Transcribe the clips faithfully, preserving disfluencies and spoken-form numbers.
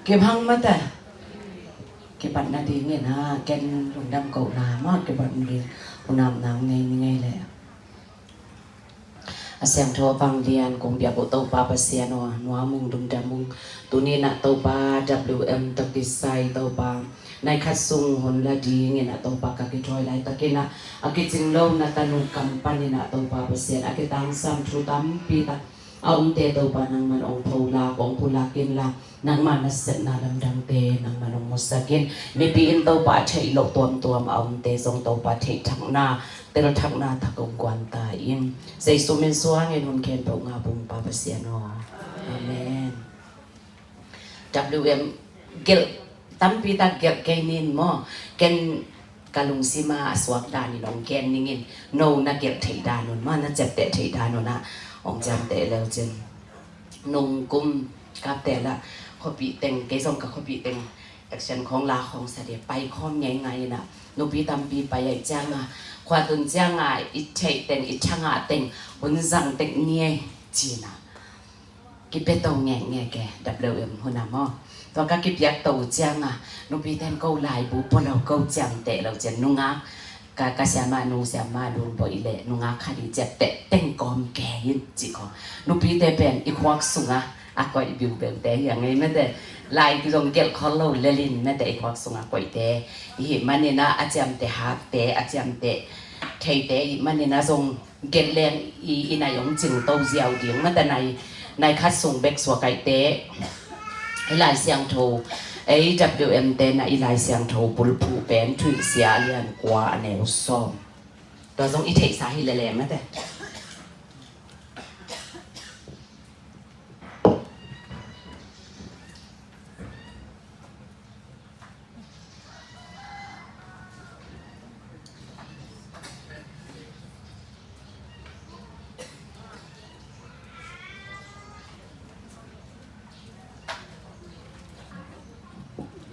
Kiphang mate. Kipatna dingin ha, ken lungdam kohna mah kipat ding. Unam nang ngei ni ngei le. A siangtho a vanglian kong biak uh Topa Pasian aw, nuam ung, lungdam ung. Tuni-in ah Topa, W M tawh kisai Topa, nai khat sung hun la dingin ah Topa ka kithawi laitakin ah, a kicing lo na tanu kam panin ah Topa Pasian, a kitangsam thu tampi tak a omte Topa nangman ong pholak, ong pulak inla, nangma nasepna lamdangte nangman ong musak in. Mipi in Topa a theih loh tuamtuam a omte zong Topa theih thakna, tel thakna thak ong guan ta in. Jesu min suangin hun khempeuh ngap ung Pa Pasian aw. Amen. W M gelh, tampi tak gelh kei ning maw. Ken ka lungsim a a suak danin ong gen ning in, no na gelh theih dan un maw, na ciapteh theih dan un ah ong ciamteh le uh cin. Nung kum kapte la khuapih teng, kei zong ka khuapih teng action khawng la khawng sa ding, pai khawm ngeingai in ah, nupi tampi pai ahih ciangin, khua tun ciangin i theih teng, i thangah teng hun zang tek ni ei ci-in ah, kipia to ngekngek e, W M hun ah maw. Tua ka kipiak to uh ciangin nupite in ko laibu pua lo, ko ciamteh lo ciang nungak, ka, ka siamah nu, siamah nu bawh i leh nungak khat i ciapteh teng kawm kei in ci khawng. Nupite pen i khuak sungah a koih biubiute hi a ngei mate, lai zong gelh khol lo lel in mate, i khuak sungah koihte i hih manin ah, a ciamteh hakte, a ciamteh theite i hih manin ah zong gelh leng i, i nai ong cing to ziau ding mate, nai, nai khat sung bek suak ahihte. I Lai Siangtho, ei W M te na i Lai Siangtho bulphuh pen Thuhilhsia a lian kua a neu sawm. Tua zong i theihsa hi lele mate.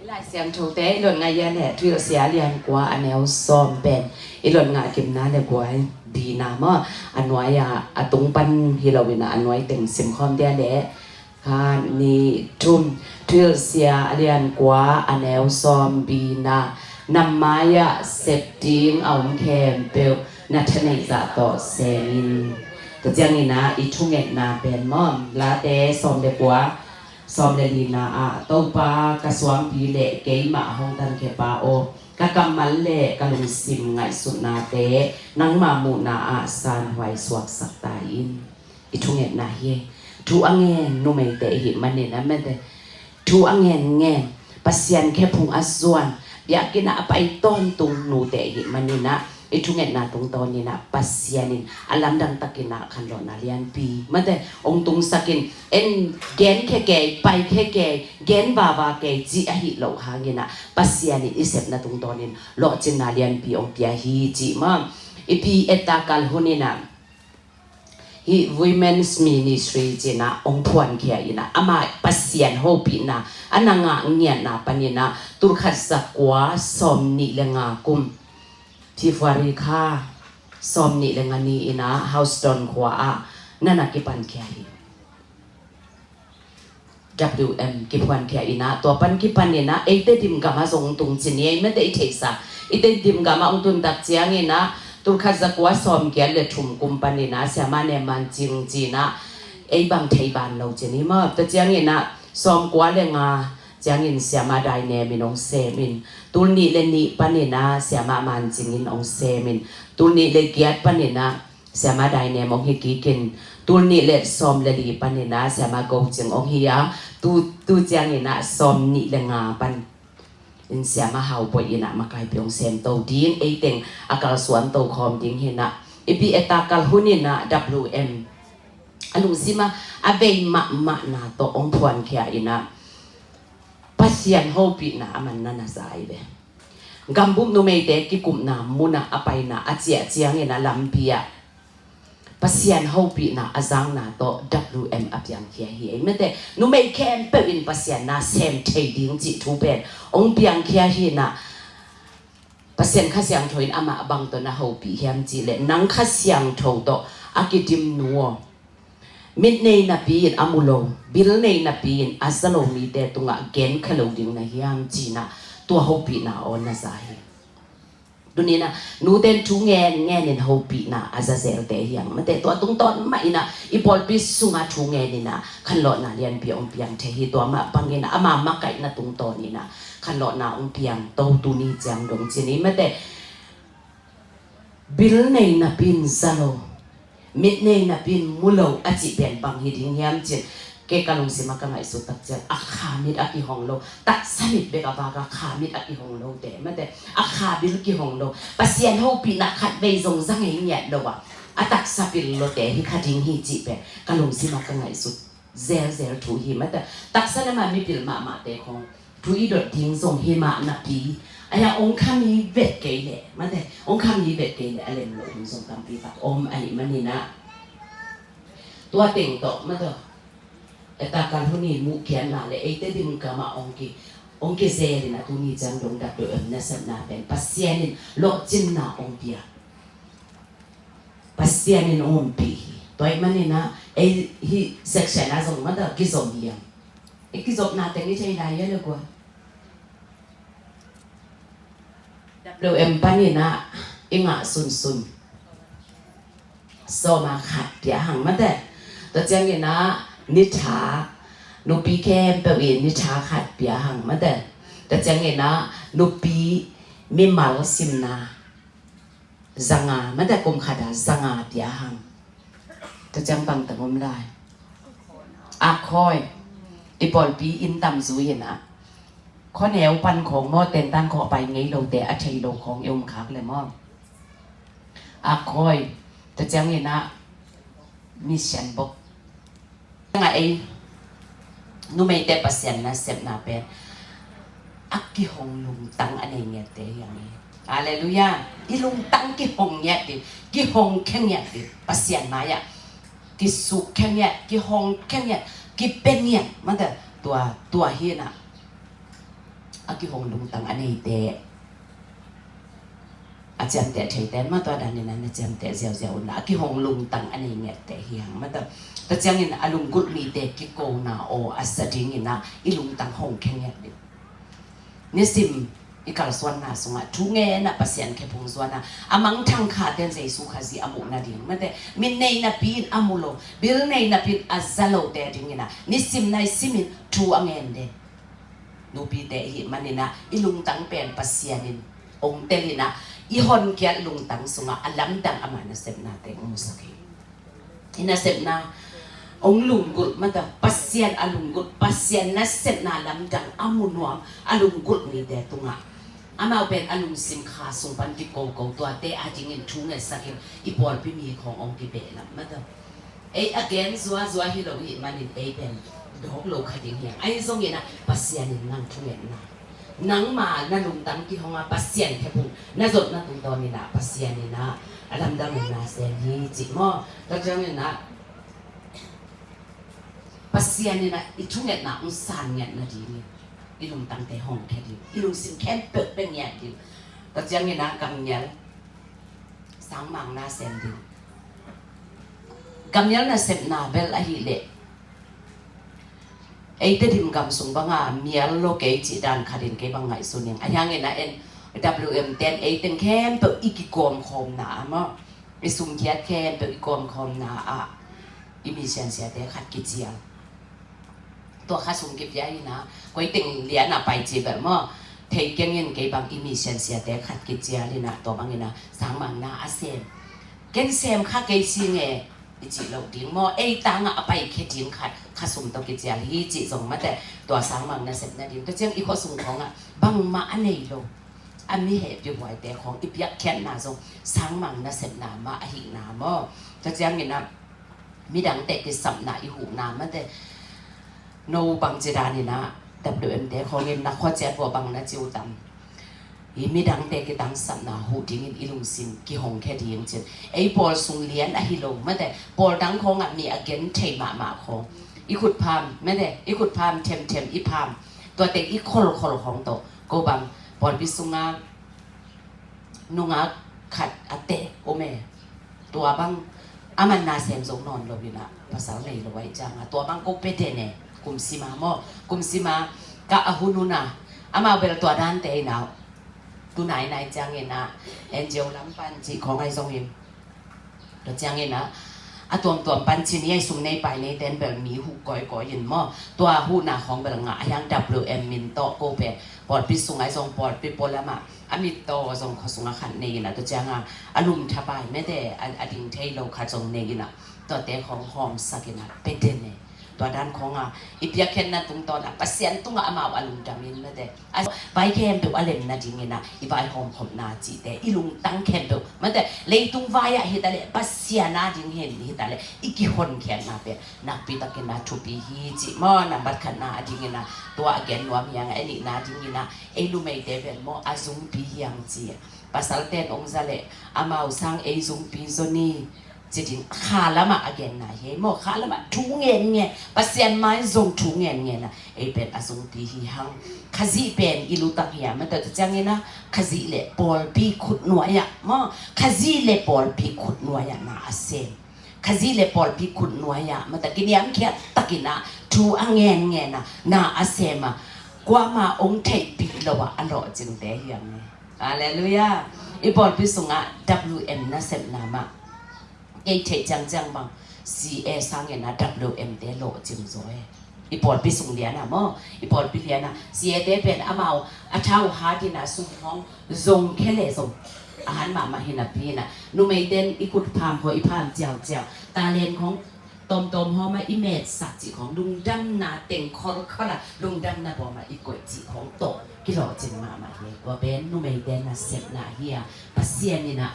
I Lai Siangthote i lot ngah ia leh Thuhilhsia a lian kua a neu sawm pen i lot ngah kimna le guai, bina maw, a nuai a, a tung pan hi lo in ah a nuai teng sim khawm dia leh. Khat, nih, thum. Thuhilhsia a lian kua a neu sawm, bina. Na mai-ah sep ding a om khempeuh na thaneih zah tawh sem in. Tua ciangin ah i thungetna pen maw, Late sawm le kua, sawm le lina ah, Topa, ka suangpi le keimah hong tankhia pa aw, ka kammal le ka lungsim ngaihsutnate nangma muhna ah sanhuai suaksak ta in. I thungetna hi. Thu a ngen numeite i hih manin ah mate, thu a ngen ngen, Pasian khephung a zuan, biakinn ah a pai tawntung nute i hih manin ah, i thungetna tungtawnin ah Pasian in a lamdang takin ah khanlawhna lianpi mate ong tungsak in, en, gen khia kei, pai khia kei, gen vava kei cih ahi loh hangin ah Pasian in i sepna tungtawnin lawhcinna lianpi ong pia hi cih maw. I pi et a kal hun in ah hih Women's Ministry ci-in ah ong phuankhia in ah, amah Pasian hopihna a na ngah ngiatna panin ah, tulkhat zakua sawmnih le nga kum, February kha sawmnih le nga ni-in ah Houston khua ah na na kipankhia hi. W M kiphuankhia in ah, tua pan kipanin ah eite Tedim gamah zong tung ci ni ei mate, i theihsa. Eite Tedim gamah ong tun tak ciangin ah, tulkhat zakua sawmgiat le thum kum panin ah Siama Nem Man Cing ci-in ah, ei bang thei ban lo ci ni maw. Tua ciangin ah sawmkua le nga ciangin Siama Dai Nem in ong sem in, tulnih le nih panin ah Siama Man Cing in ong sem in, tulnih le giat panin ah Siama Dai Nem ong hi kik in, tulnih le sawm le li panin ah Siama Go Cing ong hi a, tu, tu ciangin ah sawmnih le nga pan in Siama Hau Poi in ah makaipi ong sem to ding, ei teng a kalsuan to khawm ding hi in ah, i pi et a kal hun in ah W M a lungsim ah a vei mahmahna tawh ong phuankhia in ah, Pasian hopihna a man na na za hi ve. Gambup numeite kikupna mun ah a paina a ciah ciangin a lampi ah Pasian hopihna a zangna tawh W M a piangkhia hi ei mate. Numei khempeuh in Pasian na sem thei ding cih thu pen ong piangkhia hi in ah, Pasian Kha Siangtho in amah bang tawh na hopih hiam cih leh, nang Kha Siangtho tawh a kidim nu aw, Mit nei napi in a mu lo, bil nei napi in a za lo mite tungah gen kha lo ding na hiam ci-in ah, tua hopihna aw na za hi. Tuni-in ah nute in thu ngen ngen in hopihna a za zelte hi hang. Mate, tua tungtawn mah in ah i pawlpi sungah thu ngen in ah khanlawhna lianpi hong piang thei hi. Tua mah bangin ama makaihna tungtawn in ah khanlawhna hong piang to tuni ciang dong ci ni. Mate, bil nei napi in za lo, mit nei napi in mu lo a cih pen bang hi ding hiam ci-in, kei ka lungsim ah ka ngaihsut tak ciang, a kha mit a kihong lo, taksa mit bek a vak a kha mit a kihong lote, mate, a kha bil kihong lo, Pasian hopihna khat vei zong za ngei ngiat lo a, a taksa pil lote hi kha ding hi cih pen ka lungsim ah ka ngaihsut zelzel thu hi, mate. Taksa lam ah mipil mahmahte khawng thu i dot ding zong hi mah napi, a ya ong kham hi vet kei leh, mate, ong kham hi vet kei leh a lem loh hun zong tampi tak om ahih manin ah, tua teng tawh, mate, eta kal hun i muh khiatna le eite dim gam ah ong ki, ong kizel in ah tuni ciang dong dak deuh em nasepna pen Pasian in lawhcinna ong pia. Pasian in ompih hi. Tua ahih manin ah ei hih section ah zong mate kizom hi hang. I kizopna teng i thei lai hia le kua? W M panin ah i ngah sunsun sawm ah khat pia hang, mate. Tua ciangin ah ni tha, nupi khempeuh in ni tha khat pia hang, mate. Tua ciangin ah nupi mimal simna za nga, mate, kum khat ah za nga pia hang. Tua ciang bang teng om lai? Akhoi, i pawlpi inn tam zui in ah khuaneu pan khawng maw, tentan khawng a pai ngei lote, a thei lo khawng i om khak le maw? Akhoi, tua ciangin ah mission box. Nga ei numeite Pasian nasepna pen a kihong lungtang a nei ngiatte hi hang hi. Halleluiah. I lungtang kihong ngiat ding, kihong khe ngiat ding Pasian mai-ah, kisuk khe ngiat, kihong khe ngiat, kipia ngiat, mate, tua, tua hi in ah a kihong lungtang a neite a ciamteh theite mah tua danin ah na ciamteh ziauziau unla, a kihong lungtang a nei ngiatte hi hang, mate. Tua ciangin a lunggulh mite kikona aw a sa dingin ah i lungtang hong khe ngiat ding. Nisim i kalsuanna sungah thu ngen ah Pasian khephung zuan ah a mangthang khate in Jesu Khazih a muh nading, mate, mit nei napi in a mu lo, bil nei napi in a za lote dingin ah nisim nai simin thu a ngen den nupite i hih manin ah i lungtang pen Pasian in ong tel in ah i honkhia lungtang sungah a lamdang ama nasepnate ong musak hi. I nasepna ong lunggulh, mate, Pasian a lunggulh, Pasian nasepna lamdang a mu nuam a lunggulh mite tungah amau pen a lungsim kha sung pan kikoko tuate a dingin thu ngetsak in i pawlpi mi khawng ong kibehlap, mate. Ei a gen zuazua hi lo i hih manin ei pen dawk lo kha ding hi hang. Ahi zongin ah Pasian in nang thungetna, nangma na lungtang kihong a Pasian khephung na zotna tungtawnin ah Pasian in ah a lamdang ong na sem hi cih maw? Tua ciangin ah Pasian in ah i thungetna ong san ngiat nadingin i lungtangte hong khe ding, i lungsim khempeuh pia ngiat ding. Tua ciangin ah gamngial sangmang na sem ding. Gammial nasepna bel ahih leh ei Tedim gam sung banga mial lo kei cih dan khat in kei bang ngaihsun ing. Ahi hangin ah en W M ten ei teng khempeuh i kikawmkhawmna ah maw, i sumkhiat khempeuh i kawmkhawmna ah i mi siansiate khat kicial. Tua kha sung kipia in ah koi teng lian ah pai ci bel maw, thei keng in kei bang i mi siansiate khat kicial in ah tua bangin ah sangmangna a sem. Ken sem kha kei si nge i cih loh ding maw, ei tangah a pai khe ding khat kha sum tawh kicial hi cih zong mate, tua sangmang nasepna ding. Tua ciang i khua sung khawngah bangmah a nei lo a mi hehpih huaite khawng i piakkhiatna zong sangmang nasepna mah ahihna maw? Tua ciangin ah midangte kisapna i huhna mate, no bangci danin ah W M te khawngin na khuaciat vua bang na ci uh tam? I midangte kitangsapna huh dingin i lungsim kihong khe ding cin. Ei pawl sung lian ahi lo mate, pawl dang khawngah mi a gen thei mahmah khawng i khut pham mate, i khut pham themthem i pham, tua teng i kholkhol khawng tawh ko bang pawlpi sungah nungak khat a teh om e. Tua bang Aman na sem zo nawn lo in ah, pasal nei lo ahih ciangin ah, tua bang ko pia den e. Kum sim a maw, kum sim a ka a hun hun a, amau bel tua dante in ah, tu nainai ciangin ah, N G O lam pan cih khawng ahi zongin, tua ciangin ah, a tuamtuam pan ci ni, a sum nei pai nei ten bel mi huh kawikawi in maw, tua huhna khawng bel ngah a hiang. W M min tawh ko pen pawlpi sung ahi zong, pawlpi pualam ah, a mittaw zong khua sung a khat nei in ah, tua ciang a, a lum thapai mete, a, a ding thei lo khat zong nei in ah, tuate khawng hawmsak in ah pia den e. Tua dan khawng a, i piakkhiatna tungtawn ah Pasian tungah amau a lungdam in mete, a vai khempeuh a lem nading in ah, i vaihawm khopna cihte, i lungtang khempeuh mete, leitung vai ah hi ta leh, Pasian a ding hen hi ta leh, i kihonkhiatna pen nakpi takin ah thupi hi cih maw. Nambat khatna a ding in ah tua a gen nuam hi hang. A nihna ding in ah, ei numeite pen maw, a zungpi hi hang ci. Pasalte'n ong za leh, amau sang ei zungpi zaw ni ci ding, kha lam ah a genna hi ei maw. Kha lam ah thu ngenngen, Pasian mai zong thu ngenngen ah, ei pen a zungpi hi hang. Khazih pen i lutang hi a, mate, tua ciangin ah, Khazih le pawlpi khutnuai ah maw, Khazih le pawlpi khutnuai ah na a sem. Khazih le pawlpi khutnuai ah, mate, kiniamkhiat takin ah thu a ngenngen ah na a sem a, kuamah ong theihpih lo ah a lawhcingte hi hang e. Halleluiah. I pawlpi sungah W M nasepna mah, kei theih ciangciang bang, C A sangin ah W M te lawhcing zaw e. I pawlpi sung lian ah maw, i pawlpi lian ah C A te pen amau a thau hat in ah sum hong zong khe leh zong, a hat mahmah hi napi in ah, numeite'n i kut pham khawng i pham ciauciau, talent khawng tawmtawm hawm ah i metsak cih khawng, lungdamna teng kholkhol ah, lungdamna bawm ah i koih cih khawng tawh kilawhcing mahmah hi. Tua pen numeite nasepna hi a, Pasian in ah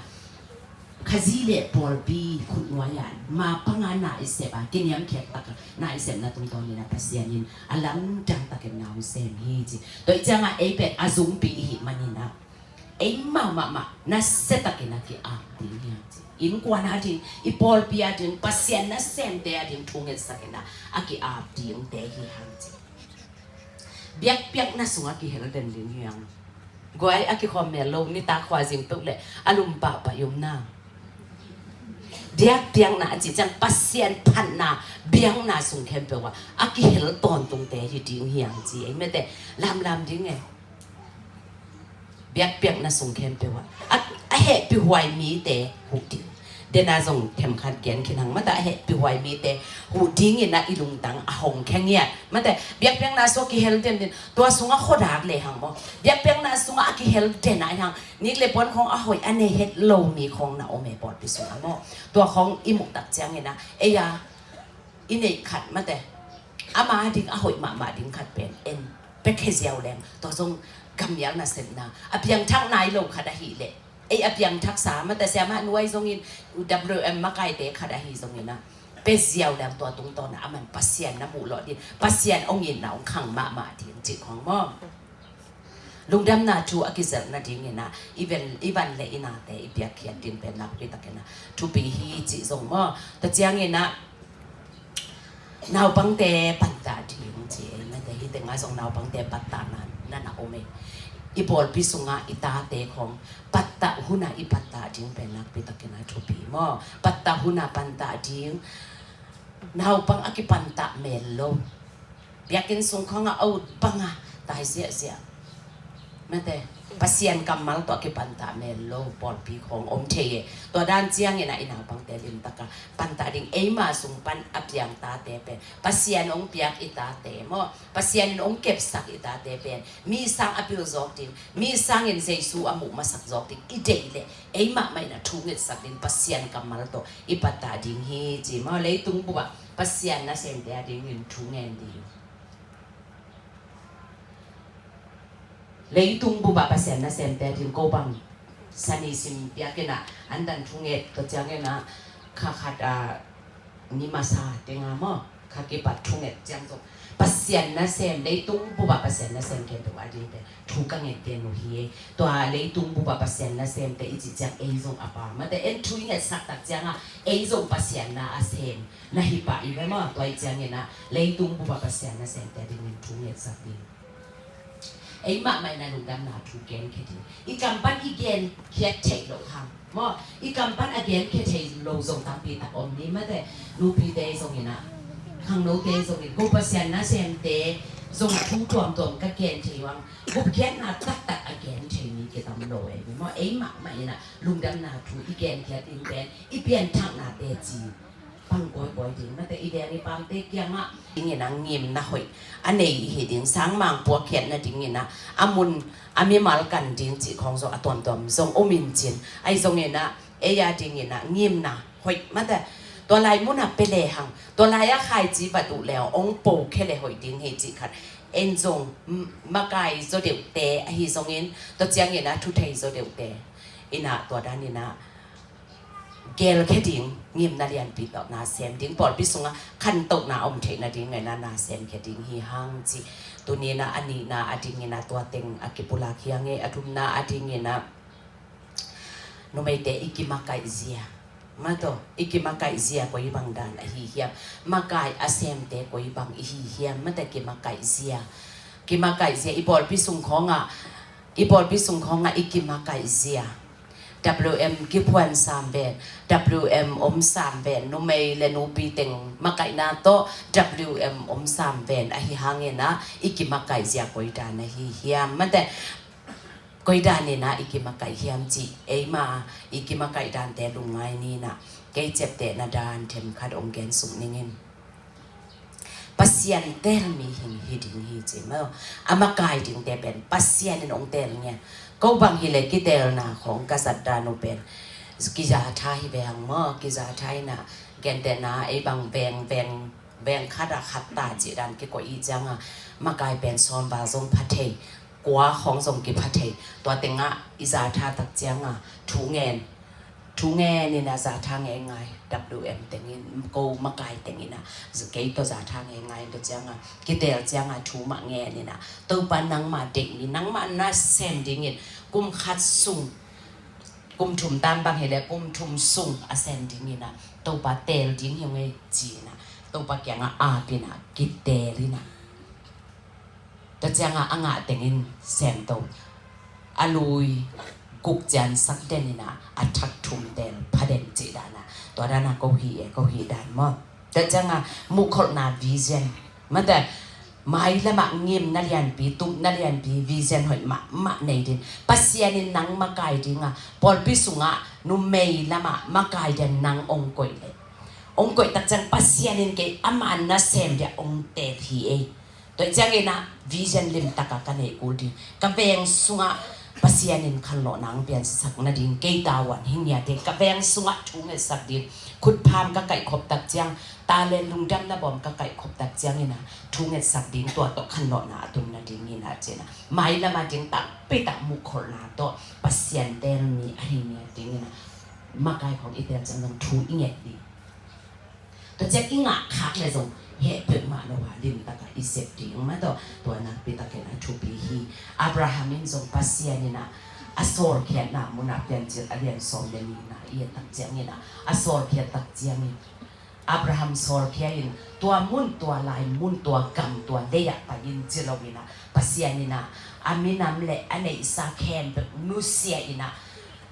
Khazih le pawlpi khutnuai ah mapang a na i sep a, kiniamkhiat tak a na i sepna tungtawn in ah Pasian in a lamdang takin na hong sem hi ci. Tua ahih ciang ah ei pen a zungpi i hih manin ah, eimau mahmah nasia takin a ki-ap ding hi hang ci. Innkuan a ding, i pawlpi a ding, Pasian nasemte a ding thu ngetsak in ah a ki-ap dingte hi hang ci. Biakpiakna sungah kihel den ding hi hang. Guai, a kikhawm mel lo, nitak khuazing tuk leh a lum pahpah i om na. Biakpiakna a cih ciang Pasian phatna, biakna sung khempeuh ah a kihel tawntungte hi ding hi hang ci ei, mate, lamlam ding e. Biakpiakna sung khempeuh ah a, a hehpihhuai mite huh ding. Dena zong themkhat gen khin hang, mate, a hehpihhuai mite huh dingin ah i lungtang a hong khe ngiat, mate, biakpiakna sungah kihel den den, tua sungah khuadak lehang maw, biakpiakna sungah a kihel den ahih hang, nik le puan khawng a hoih a nei het lo mi khawng na om e pawlpi sungah maw. Tua khawng i muh tak ciangin ah, ei a, i neih khat, mate, ama ding a hoih mahmah ding khat pen en pek hi ziau leng, tua zong kammial nasepna, a piangthak nai lo khat ahih leh, ei a piangthaksa, mate, siamah nuai zongin, W M makaite khat ahi zongin ah, pia ziau leng tua tungtawn ah aman Pasian na muh lawh ding, Pasian ong itna ong khang mahmah ding cih khawng maw. Lungdamna thu a kizelh nadingin ah i van, i van le i nate i piakkhiat ding pen nakpi takin ah thupi hi cih zong maw. Tua ciangin ah naupangte pattah ding ci ei, mate, hih tengah zong naupangte pattahna na na om ei. I pawlpi sungah i tate khawng pattah hun ah i pattah ding pen nakpi takin ah thupi maw. Pattah hun ah pattah ding, naupang a kipattah mel lo, biakinn sung khawng ah a ut bang a tai ziahziah, mate, Pasian kammal tawh a kipattah mel lo pawlpi khawng om thei e. Tua dan ciangin ah i naupangte limtak a pattah ding, eima sung pan a piang tate pen, Pasian ong piak i tate maw, Pasian in ong kepsak i tate pen mi sang a pil zawk ding, mi sangin Jesu a muh masak zawk ding i deih leh, ei mahmah in ah thu ngetsak ding, Pasian kammal tawh i pattah ding hi ci maw. Leitung bup ah Pasian nasemte a dingin thu ngen ding. Leitung bup ah Pasian nasemte a ding ko bang, sani sim piak in ah, an dan thu nget, tua ciangin ah kha khat ah, ni masa teng ah maw, kha kipat thu nget ciang zong, Pasian nasem, leitung bup ah Pasian nasem khempeuh a ding pen thu ka nget den uh hi. Tua leitung bup ah Pasian nasemte i cih ciang ei zong a pa, mate, en thu i ngetsak tak ciang ah ei zong Pasian na a sem na hi pah i ve maw. Tua ahih ciangin ah leitung bup ah Pasian nasemte a dingin thu ngetsak ding. Ei mahmah in a lungdamna thu genkhia ding. I kam pan i genkhiat theih loh hang maw, i kam pan a genkhia thei lo zong tampi tak om ni mate. Nupite zong in a, khangnote zong in, ko Pasian nasemte zong thu tuamtuam ka gen thei uh hang, gupkhiatna taktak a gen thei mi kitam lo ei maw. Ei mahmah in a lungdamna thu i genkhiat ding pen i pianthakna teci pang kawikawi ding mate. I veng i pamte kiangah dingin a ngimna hoih a nei i hi ding, sangmang puakkhiat nadingin a, a mun a mimal kan ding cih khawng zong a tuamtuam zong om in cin. Ahi zongin a, ei a dingin a ngimna hoih mate. Tua lai mun a pia lehang, tua lai a khaici va duh leh hong pokhia leh hoih ding hi cih khat. En zong, m-, makai zaw deuhte ahi zongin, tua ciangin a thuthei zaw deuhte in a, tua danin a gelkhia ding, ngimna lianpi tawh na sem ding, pawlpi sungah khantohna om theih nading ngaina na semkhia ding hi hang cih. Tuni in a, a nihna a dingin a tua teng a kipulak hi hang e. A thumna a dingin a, numeite i kimakaih zia. Mate, i kimakaih zia koi bang dan ahi hiam? Makai a semte koi bang i hi hiam? Mate, kimakaih zia. Kimakaih zia, i pawlpi sung khawngah, i pawlpi sung khawngah i kimakaih zia. W M kiphuan sam ven, W M om sam ven, numei le nupi teng makaihna tawh W M om sam ven ahi hangin a, i kimakaih zia koi dan ahi hiam? Mate, koi danin a i kimakaih hiam cih, ei ma i kimakaih dante lungngai ni in a, kei ciaptehna dan themkhat hong gen suk ning in. Pasian teel mi hing hi ding hi ci maw. A makai dingte pen Pasian in hong teel ngian. Ko bang hi leh kiteelna khawng ka zat dan uh pen kizatha hi ve hang maw, kizatha in a, gentehna ei bang veng, veng, veng khat a khat ta cih dan kikoih i ciang a, makai pen sawm val zong pha thei, kua khawng zong kipha thei. Tua tengah i zatha tak ciang a, thu ngen, thu ngen in a zatha ngeingai. W M teng in, ko makai teng in a, kei tawh zatha ngeingai. Tua ciang a, kiteel ciang a thu mah ngen in a, Topa nangmah deih mi, nangmah nasem dingin kum khat sung, kum thum tam bang hi leh kum thum sung a sem dingin a, Topa teel ding hi ung ei ci in a, Topa kiangah ap in a, kiteel in a, tua ciangah a ngah tengin semto, a lui guk cian sak den in a, a thak thum teel pha den cih dan a, tua dan a ko hi e, ko hi dan maw. Tua ciangah muhkholhna vision, mate, mailamah ngimna lianpi, tupna lianpi, vision hoih mahmah nei din. Pasian in nang makai ding a, pawlpi sungah numei lamah makai dia nang hong koih leh, hong koih tak ciang Pasian in kei ama nasem dia hong teel hi ei. Tua ciangin a, vision limtak a ka neih kul ding, ka veng sungah Pasian in khanlawhna hong piansak nading, kei tavuan hi ngiat e, ka veng sungah thu ngetsak ding, khutpham ka kaihkhop tak ciang, talent lungdamna bawm ka kaihkhop tak ciangin a, thu ngetsak ding, tua tawh khanlawhna a tun nadingin a ci in a, mailam a ding takpi tak muhkholhna tawh Pasian teel mi ahi ngiat dingin a, makai khawng i teel ciang zong thu i nget ding. Tua ciang i ngah khak leh zong heh peuhmah lo a, limtak a i sep ding mah tawh, tua nakpi takin a thupi hi. Abraham in zong Pasian in a, a sawlkhiatna mun a, Piancil a lian sawm le nihna i et tak ciangin a, a sawlkhiat tak ciangin, Abraham sawlkhia in tua mun, tua lai mun, tua gam, tua lei ah pai in ci lo in a, Pasian in a, a minam le a neihsa khempeuh nusia in a,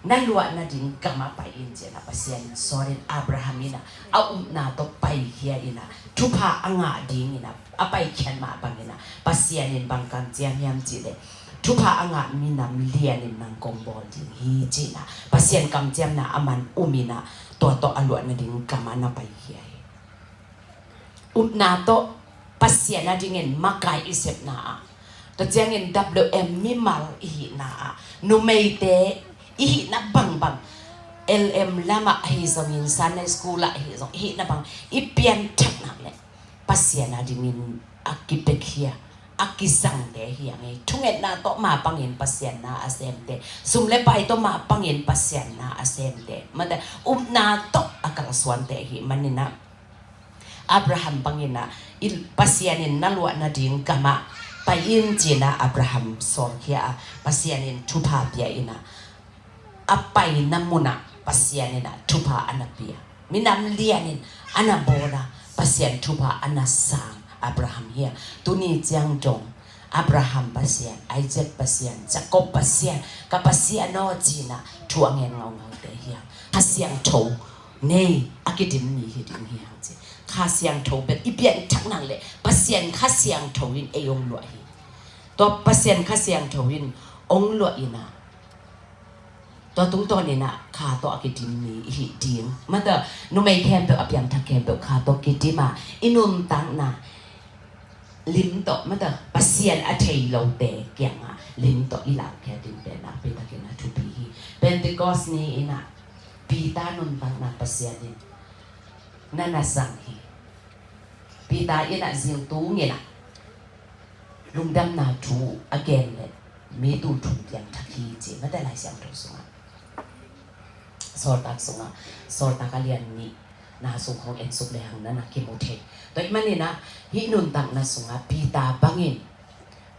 na luah nading gam ah pai in ci in a, Pasian in sawl in, Abraham in a, a upna tawh paikhia in a, thupha a ngah ding in a, a paikhiat mah bang in a, Pasian in bang kam ciam hiam cih leh, thupha a ngah minam lian in nang kong bawl ding hi ci in a, Pasian kamciamna a man um in a, tua tawh a luah nading gam ah na paikhia hi. Upna tawh Pasian a dingin makai i sepna ah, tua ciangin W M mimal i hihna ah, numeite i hihna bangbang, L M lamah ahi zongin, Sunday school ah ahi zong, i hihna bang i pianthak nak leh Pasian a dingin a kipiakhia, a kizangte hi hang ei. Thungetna tawh mapangin Pasian na a semte, sum le pai tawh mapangin Pasian na a semte, mate, upna tawh a kalsuante ahi manin a, Abraham bangin a, i, Pasian in na luah nading gam ah pai in ci in a, Abraham sawlkhia a, Pasian in thupha pia in a, a paina mun ah Pasian in a thupha a na pia. Minam lian in a na bawl a, Pasian thupha a na sang Abraham hi a. Tuni ciang dong Abraham Pasian, Isaac Pasian, Jacob Pasian, ka Pasian aw ci-in ah thu a ngen ngaungaute hi hang. Kha Siangtho nei a kidim mi hi ding hi hang ci. Kha Siangtho bek i pianthak nak leh Pasian Kha Siangtho in ei hong luah hi. Tua Pasian Kha Siangtho in hong luah in ah tua tungtawn in ah kha tawh a kidim mi i hih ding. Mata numei khempeuh, a piangthak khempeuh kha tawh kidim a, i nuntakna lim tawh, mata Pasian a thei lote kiangah lim tawh i lakkhiat ding pen nakpi takin a thupi hi. Pentecost ni in ah Peter nuntakna Pasian in na na zang hi. Peter in ah zing tung in ah lungdamna thu a gen leh mi tul thum piangthak hi ci, mata Lai Siangtho sungah, Sawltak sungah, Sawltak a lian nihna sung khawng en suk lehang na na kimu thei. Tua ahih manin ah hih nuntakna sungah Peter bangin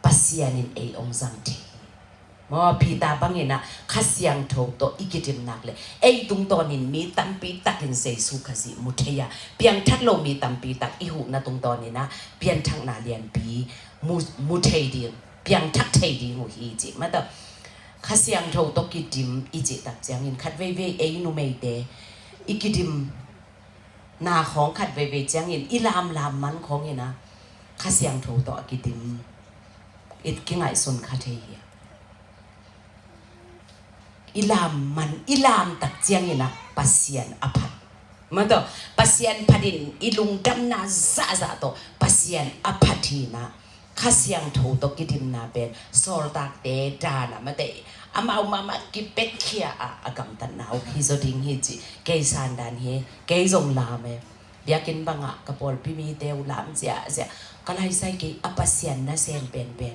Pasian in ei hong zang thei hi. Maw, Peter bangin ah Kha Siangtho tawh i kidim nak leh ei tungtawnin mi tampi takin Jesu Khazih mu thei a, piangthak lo mi tampi tak i huhna tungtawnin ah pianthakna lianpi mu, mu thei ding, piangthak thei ding uh hi ci. Mata Kha Siangtho tawh kidim i cih tak ciangin khat veivei ei numeite i kidim na khawng khat veivei ciangin i lamlam man khawngin ah Kha Siangtho tawh a kidim i kingaihsun kha thei hi. I lam man, i lam tak ciangin ah Pasian a phat. Mata Pasian phat in i lungdamna zahzah tawh Pasian a phat hi in ah Kha Siangtho tawh kidimna pen Sawltakte dan ah, mata amau mahmah kipekkhia a, a gamtatna uh hi zaw ding hi ci. Kei san dan hi, kei zong lam e. Biakinn bangah ka pawlpi mite uh lam ziahziah, ka laisai kei a Pasian nasem penpen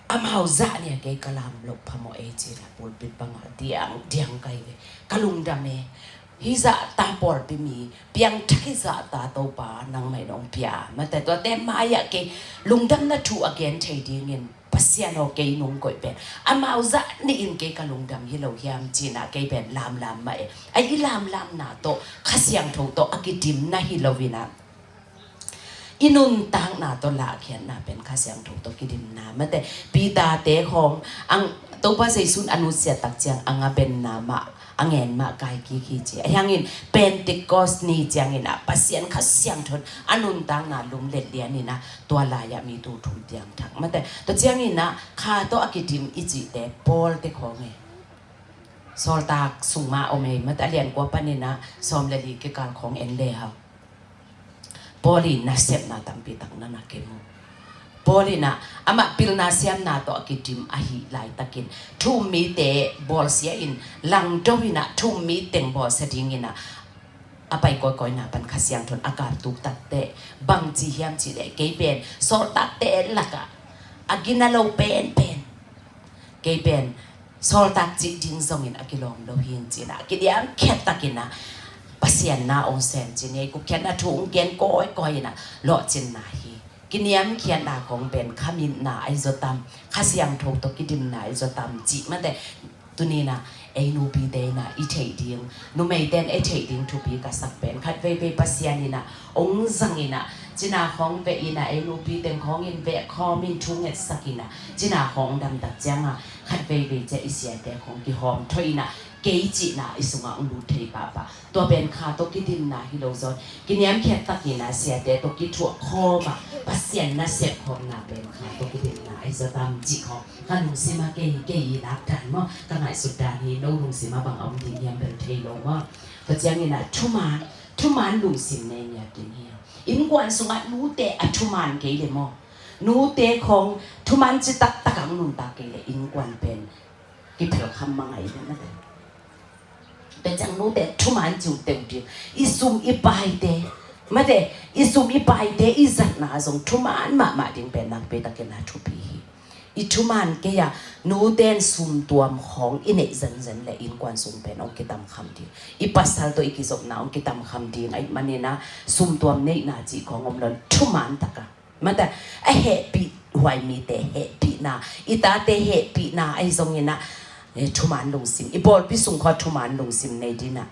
amau zah nia kei ka lam loh phamawh e ci-in ah pulpit bangah diang diang kai ve. Ka lungdam e. Hih zahta pawlpi mi, piangthak hih zahta Topa nangmah in hong pia, mata tuate mai-ah kei lungdamna thu a gen thei dingin Pasian aw kei nung koih pen amau zah nih in kei ka lungdam hi lo hiam ci-in ah kei pen lamlam mah e. A i lamlamna tawh Kha Siangtho tawh a kidim na hi lo in ah i nuntakna tawh lahkhiatna pen Kha Siangtho tawh kidimna. Mate Peter-te khawng ang Topa Jesu'n a nusiat tak ciang ang a benna mah, a ngen mah kai kik hi ci. Ahi hangin Pentecost ni ciangin ah Pasian Kha Siangtho in a nuntakna lumlet lian in ah tua lai-ah mi tul thum piangthak. Mate tua ciangin ah kha tawh a kidim i cihte Paul-te khawng e. Sawltak sung mah om e. Mate a lian kua panin ah sawm le li kikal khawng en le hau. Paul in nasepna tampi tak na na kimu. Paul in ah amah pilna siamna tawh a kidim ahih laitakin thu-um mite bawlsia in langdo in ah thu-um mi teng bawlsia dingin ah a pai kawikawina pan Kha Siangtho in a kap tuk takteh bangci hiam cih leh kei pen sawltakte lakah a gina lo penpen, kei pen sawltak cih ding zongin a kilawm lo hi in ci-in ah kiniamkhiat takin ah Pasian na hong sem ci-in ah gupkhiatna thu hong gen kawikawi in ah lawhcinna hi. Kiniamkhiatna khawng pen khamitna ahi zaw tam, Kha Siangtho tawh kidimna ahi zaw tam cih mate tuni in ah ei nupite in ah i theih ding, numeite in ei theih ding thupi ka sak pen khat veivei Pasian in ah hong zang in ah cina khawng veh in ah ei nupi teng khawng in veh khawm in thu ngetsak in ah cina khawng damtak ciang ah khat veivei ciah i siate khawng kihawm thawi in ah kei cihna i sungah hong lut thei pahpah. Tua pen kha tawh kidimna hi lo zaw in kiniamkhiat takin ah siate tawh kithuah khawm ah Pasian nasep khawmna pen kha tawh kidimna ahi zaw tam cih khawng ka lungsim ah kei, kei i lak dan maw, ka ngaihsut dan hi. No lungsim ah bang a om ding hiam bel thei lo maw. Tua ciangin ah thuman, thuman lungsim nei ngiat ding hi. Innkuan sungah nute a thuman kei leh maw, nute khawng thuman ci taktak ah nuntak kei leh innkuan pen kiphel kham mangai ding mate. Tua ciang nute thuman ci uh teuh ding. I sum i paite, mate, i sum i paite i zatna zong thuman mahmah ding pen nakpi takin ah thupi hi. I thuman kei ah nute in sum tuam khawng i neih zenzen leh innkuan sung pen hong kitamkham ding. I pasal tawh i kizopna hong kitamkham ding ahih manin ah sum tuam neihna cih khawng om lo in thuman tak ah mate a hehpih huai mite hehpihna, i tate hehpihna ahi zongin ah, eh, thuman lungsim, i pawlpi sung khawng thuman lungsim nei ding ah.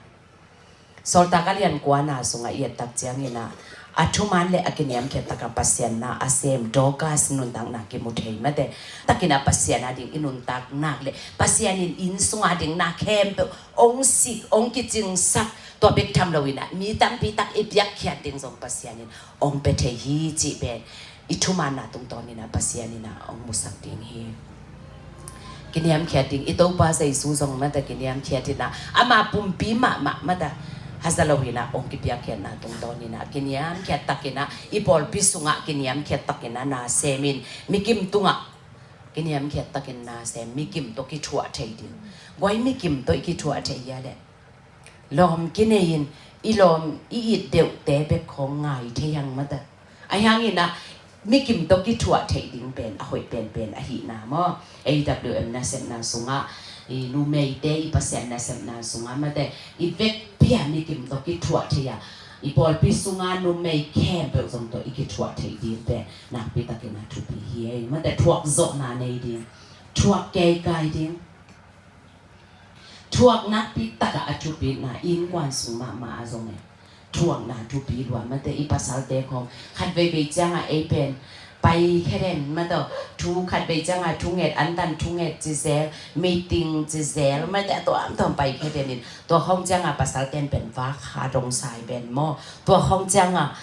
Sawltak a lian kuana sungah i et tak ciangin ah A thuman le a kiniamkhiat taka Pasian na a sem Dorcas nuntakna kimu thei mate. Takin a Pasian a ding i nuntak nak le Pasian in inn sunga ding na khempeuh ong sik, ong kicingsak, tua bek tham lo in a mi tampi tak i piakkhiat ding zong Pasian in ong pia thei hi cih pen i thumanna tungtawn in a Pasian in a ong musak ding hi. Kiniamkhiat ding, i Topa Jesu zong mata kiniamkhiat in a, ama pumpi mahmah mata haza lo in a ong kipiakkhiatna tungtawn in a kiniamkhiat takin a, i pawlpi sungah kiniamkhiat takin a na sem in, mikim tungah kiniamkhiat takin na sem, mikim tawh kithuah thei ding. Guai mikim tawh i kithuah thei hia leh lawm kinei in, i lawm i it deuhte bek khawng ngai thei hang mata. Ahi hangin a mikim tawh kithuah theih ding pen a hoih penpen ahihna maw? A W M nasepna sungah, i numeite i Pasian nasepna sungah mate, i vekpi a mikim tawh kithuah thei a, i pawlpi sungah numei khempeuh zong tawh i kithuah theih ding pen nakpi takin a thupi hi ei mate. Thuak zawhna nei ding, thuak keikai ding. Thuak nakpi takah a thupina innkuan sung mahmah a zong e. Thuakna thupi lua mate, i pasalte khawng khat veivei ciangah ei pen pai khe den mataw, thu khat vei ciangah thunget, antan thunget ci zel, meeting ci zel mate, a tuamtuam pai khe den in, tua khawng ciangah pasalte in pen vak ha dong sai ben maw? Tua khawng ciangah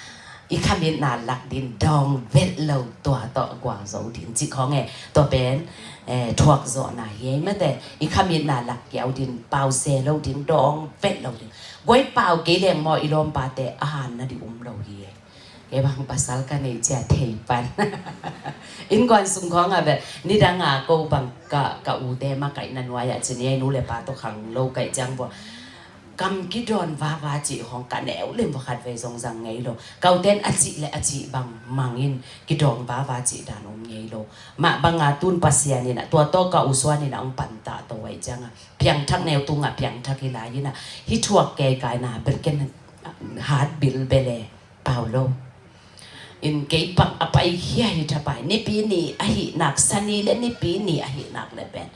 i khamitna lak din dawng vet lo, tua tawh gualzo din cih khawng e. Tua pen eh, thuak zawhna hi ei mate, i khamitna lak kiau din, pau se lo ding, dawng vet lo ding. Guai pau kei leng maw, i lawmpate a hanna ding um lo hi ei. Kei bang pasal ka nei cia thei pan. Innkuan sung khawng a vet, nidang a ko bang ka, ka ute makaihna nuai ah ci ni ei, nu le pa tawh khang lo kaih ciang bua. Kam kidawn vava cih hong ka neu lem va khat vei zong zang ngei lo. Ka uten a cih le a cih bang mangin kidawng vava cih dan om ngei lo. Mah banga tun Pasian in a tua tawh ka u suan in a hong panta to wai cianga piangthak neu tunga piangthak hi lai in a hi thuak kei kai na bel ken hat bil bele pau lo. In kei pang a paikhia hi thapai, nipi ni ahi nak, sani le nipi ni ahi nak le pen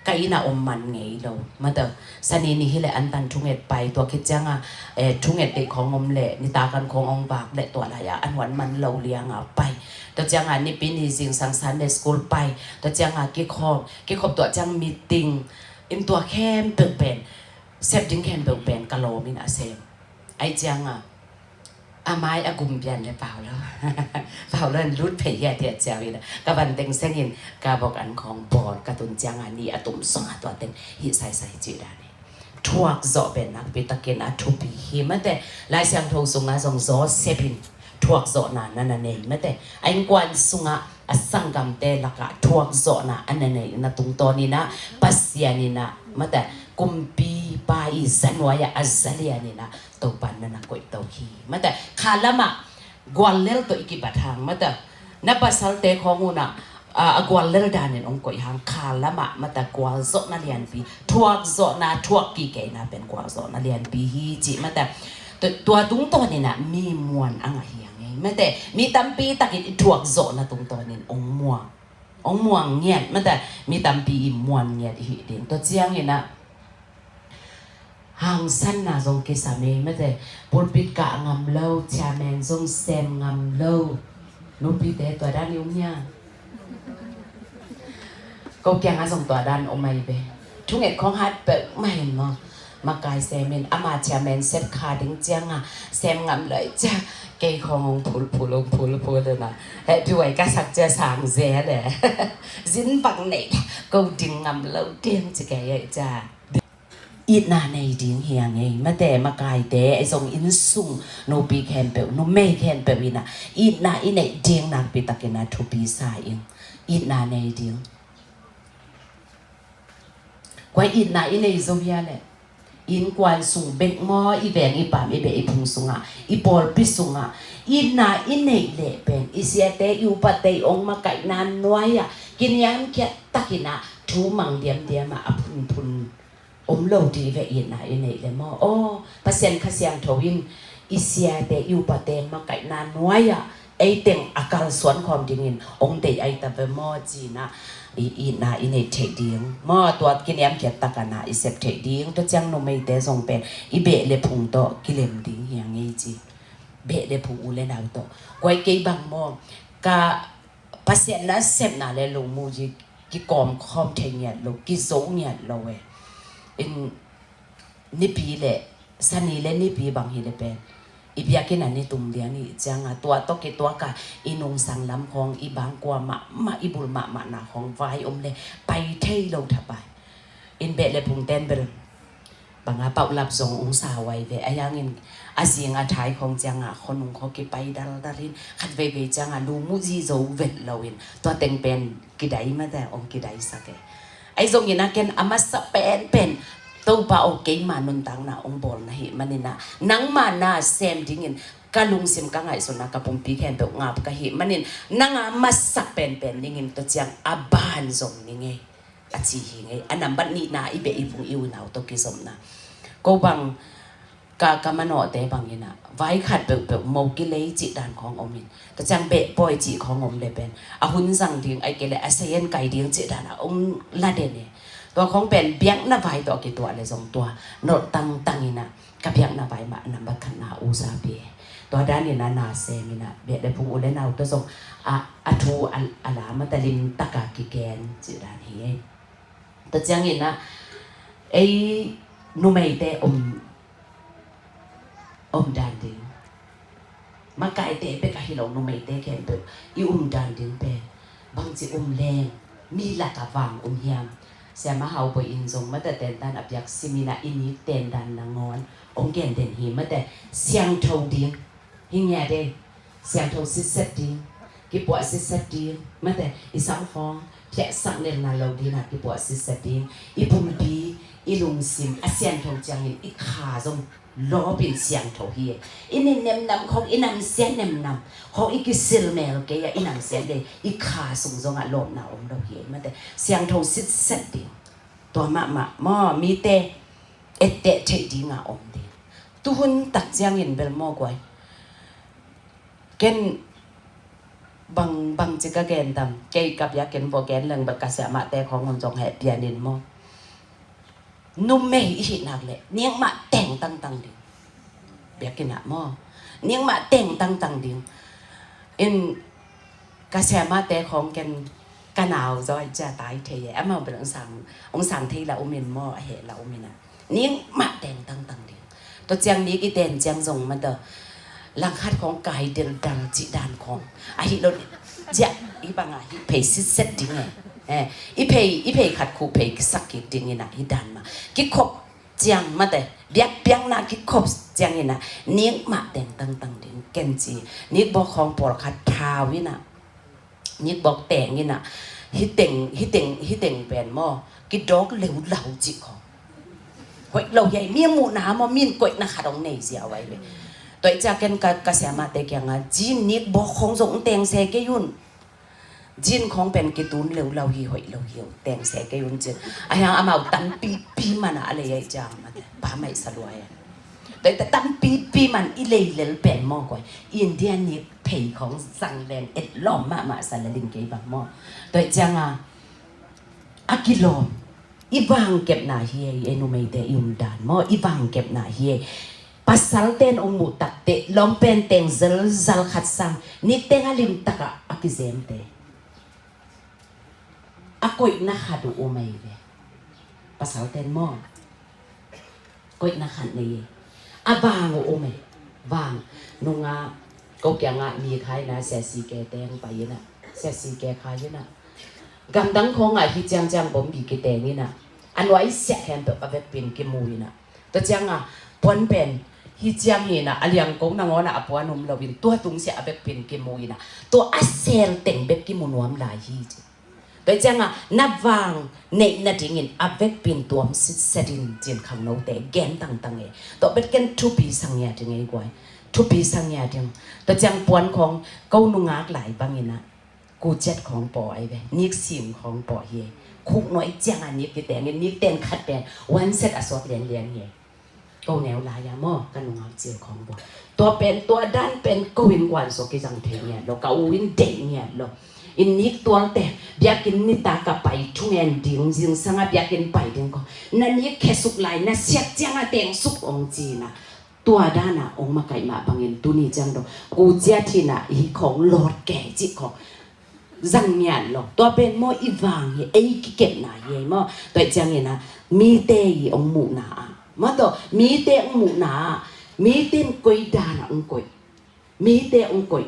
ka inn a om man ngei lo. Mata sani ni hi le antan thunget pai, tua khit cianga eh, thunget deih khawng om le nitakan khawng ong vak le tua lai-a an huan man lo lianga pai. Tua cianga nipi ni zingsang Sunday school pai. Tua cianga kikhop, kikhop tua ciang meeting. In tua khempeuh pen sep ding khempeuh pen ka lawm in a sem. Ai cianga a mai a gum pian le pau lo. Pau lo in lut phei hia tiah ciau in a ka van teng sengin ka bok an khawng bawl ka tun cianga ni a tum song a tua teng hih saisai cih dan hi. Thuak zawh pen nakpi takin a thupi hi mate. Lai Siangtho sunga zong Joseph in thuak zawhna na na nei mate. A innkuan sunga a sanggamte laka thuak zawhna a na nei na tungtawn in a Pasian in a mate kumpipa i zanuai a a zalian in a Topan na na koih to hi. Mata kha lama guallel to i kibat hang mata na pasalte khawng una a guallel danin ong koih hang kha lama mata gualzawhna lianpi, thuakzawhna, thuak kikeina pen gualzawhna lianpi hi ci mata. Tua tungtawn in a mi muan a ngah hi a ngei mate, mi tampi takin i thuakzawhna tungtawn in ong muang, ong muang ngiat mata, mi tampi i muan ngiat i hi ding. Tua ciangin a hangsanna zong kisam ei mate, pulpit kah ngam lo, chairman zong sem ngam lo. Nupite tua dan i um hia? Ko kiangah zong tua dan om ai ve. Thunget khawng hat peuh mah in maw, makai semin ama chairman sep kha ding cianga sem ngam lo ai cia, kei khawng hong phulphul hong phulphul na, hehpih huai ka sak cia sang ze le zin bang nei ko ding ngam lo ding ci kei ai cia. Itna nei ding hi a ngei mate, makaite ei zong innsung nupi khempeuh, numei khempeuh in a itna i neih ding nakpi takin a thupi sa ing. Itna nei ding. Kua itna i nei zo hia le innkuan sung bek maw, i veng i pam i beh i phung sungah, i pawlpi sungah itna i neih leh pen i siate i upate i ong makaihna nuai-ah kiniamkhiat takin a thu mang diamdiam ah a phunphun om lo dih ve itna i neih le maw? Aw, Pasian Kha Siangtho in i siate i upate makaihna nuai-ah ei teng a kalsuan khawm dingin ong deih ai ta ve maw ci-in a i itna i neih theih ding maw? Tua kiniamkhiat takin a i sep theih ding. Tua ciang numeite zong pen i beh le phung tawh kilem ding hi a ngei ci. Beh le phung u le nau tawh. Guai, kei bang maw, ka Pasian nasepna le lungmuji kikawm khawm thei ngiat lo, kizo ngiat lo e. In Nipi le Sani le Nipi bang hi le pen i biakinn ah ni tum lian i cianga tua tawh kituaka i nungsang lam khawng i bangkua mahmah, i bul mahmahna khawng vai om le pai thei lo thapai. In beh le phung ten bel banga paulap zong ung sa huai ve. A yangin a zing a thai khawng cianga khonung khaw kipai daldal in khat veivei cianga lu muzi zo vet lo in tua teng pen kidai mate ong kidai sak e. Ai zongin a ken a masa penpen Topa aw, keima nuntakna ong bawl na hi manin a nangma na sem dingin ka lungsim ka ngaihsutna ka pumpi khempeuh ngap ka hi manin nanga masa penpen dingin tua ciang a ban zong ni ngei a ci hi ngei. A nambat nihna i beh i phung i unau tawh kizopna. Ko bang ka, ka manawhte bangin a vai khat peuhpeuh mo kilei cih dan khawng om in. Tua ciang beh pawi cih khawng om le pen a hun zang ding ai kei le a sayan kai ding cih dan a ong la den e. Tua khawng pen biakna vai tawh a kituah le zong tua nolh tangtang in a ka biakna vai mah a nambat khatna usa pi e. Tua danin a na sem in a beh le phung u le nau tawh zong a, a thu a, a la mata limtaka kiken cih dan hi e. Tua ciangin a ei numeite om, om dan ding. Makaite bek ahi lo numeite khempeuh i um dan ding pen bangci um leng mi laka vang um hiam? Siama Hau Bawi in zong mata tentan a biak simin a i nik tendan nangawn ong gen den hi mate. Siangtho ding hi ngiat e. Siangtho sitset ding, kipuah sitset ding mate, i sam khawng phiahsak nelna lo dingin a kipuah sitset ding. I pumpi, i lungsim a siangtho ciangin i kha zong lawpin siangtho hi e. I nin nemnam khawng, i namsia nemnam khawng i kisil mel kei a i namsia le i kha sung zongah lawpna om lo hi e mate. Siangtho sitset ding. Tua mahmah maw mite etteh theih dinga om ding. Tuhun tak ciangin bel maw guai. Ken bang, bangci ka gen tam, kei ka biakinn vua gen leng bek ka siamahte khawng un zong heh pianin maw. Numei i hih nak leh nikmah teng tangtang ding. Biakinn ah maw nikmah teng tangtang ding. In ka siamahte khawng ken ka nau zaw i cia tai thei e. Amau bel ong sang, ong sang thei la um in maw, a heh la um in a. Nikmah teng tangtang ding. Tua ciang nik i ten ciang zong mata langkhat khawng kai dildal cih dan khawng ahi lo. Ciah i banga hih phei sitset ding e. Eh, i phei, i phei khat khuh phei kisak kik dingin a hi dan mah. Kikhop ciang mate, biakpiakna kikhop ciangin a nikmah teng tangtang ding ken ci. Nikbawk khawng pawlkhat thau in a nikbawk teng in a, hiteng, hiteng, hiteng pen maw kidawk leulau cih khawng. Hoih lo hi a, mi muhna maw, min koihna khat ong nei zia vai ve. Tua i cia ken ka, ka siamahte kianga, zin nikbawk khawng zong teng se kei un. Zin khawng pen kitun leulau hi, hoih lo hi, teng se kei un cin. A hiang amau tampipi man a lei a i cia mate, pa maih sa luai a. Tua i ta tampipi man i lei lel pen maw guai. India nik phei khawng zang leng et lawm mahmah sa le ling kei bang maw. Tua i cianga a kilawm i vangkepna hi ei, ei numeite i umdan maw, i vangkepna hi ei. Pasalten ong muh takteh lawmpen teng zelzal khat sang nikteng a limtakah a kizemte a koihna khat uh um ei ve. Pasalten maw koihna khat nei e. A vang uh um e. Vang nunga ko kianga mi khai na siasi ke teng pai ina, siasi ke khai ina. Gamdang khawngah hi ciangciang bombi kiteng ina, a nuai siah khempeuh a vekpin kimu ina. Tua cianga puan pen hi ciang hi ina, a liangko nangawna a puan um loin tua tungsiah a vekpin kimu ina, tua a sel teng bek kimu nuam lai hi ci. Tua cianga na vang neih nadingin a vekpin tuam sitset in cin khangnote gen tangtang e. Tua bet ken thupi sangia ding ei guai. Thupi sangia ding. Tua ciang puan khawng ko nungak lai bangina kuciat khawng paw ai ve. Nik sim khawng paw hi. Khuk nuai cianga nik kitengin nik teng khat pen one set a suak lianlian hi. Ko neu lai-a maw ka nungak cil khawng bua. Tua pen tua dan pen ko in guan suak kizang thei ngiat lo, ka u in deih ngiat lo. In nik tualte biakinn nita ka pai thungen ding zingsanga biakinn pai ding ko. Na nik khesuk lai na siat cianga tengsuk ong cina. Tua dana ong makaih mah bangin tuni ciang dong kucia thina hi khong lawt kei cih khong zang ngiat lo. Tua pen maw i vang hi, ei kikepna hi ei maw. Tua ciangina mite i ong muhna ah maw, tua mite ong muhna ah mite in koi dana ong koi, mite ong koi.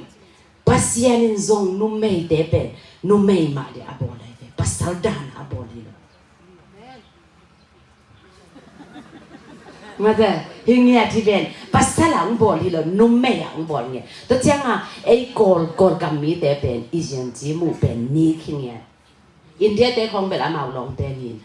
Pasian in zong numeite pen numei mah dia a bawl ai ve, pasal dana a bawl hi lo. Mate, hi ngiat hi pen pasal a ong bawl hi lo, numei a ong bawl ngiat. Tua cianga ei kawl, kawlkam mite pen i zianci muh pen nik hi ngiat. India te khong bel amau lawngte nin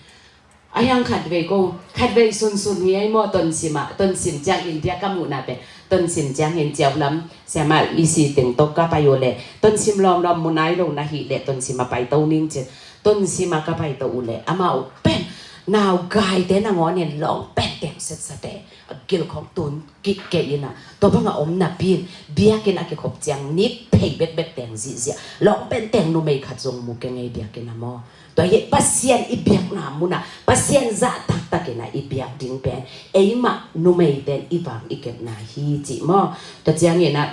a hiang khatvei ko, khatvei sunsun hi ei maw. Tonsim ah, Tonsim ciang India ka muhna pen Tonsim ciang hin ciau lam siama i si teng tawh ka pai uh leh Tonsim lawmlawm mu nai lo na hih leh Tonsim a paito ning cin. Tonsim a ka paito uh leh amau pen naugaite nangawnin lawng pen teng setsate a gil khong tun kik kei ina, tua banga om napi in biakinn a kikhop ciang nik phei bekbek teng zihziah lawng pen teng numei khat zong mu kei ngei biakinn a maw. Tua hi Pasian i biakna muna Pasian zah taktakina i biak ding pen eimah numeite in i vang i kepna hi cih maw. Tua ciangina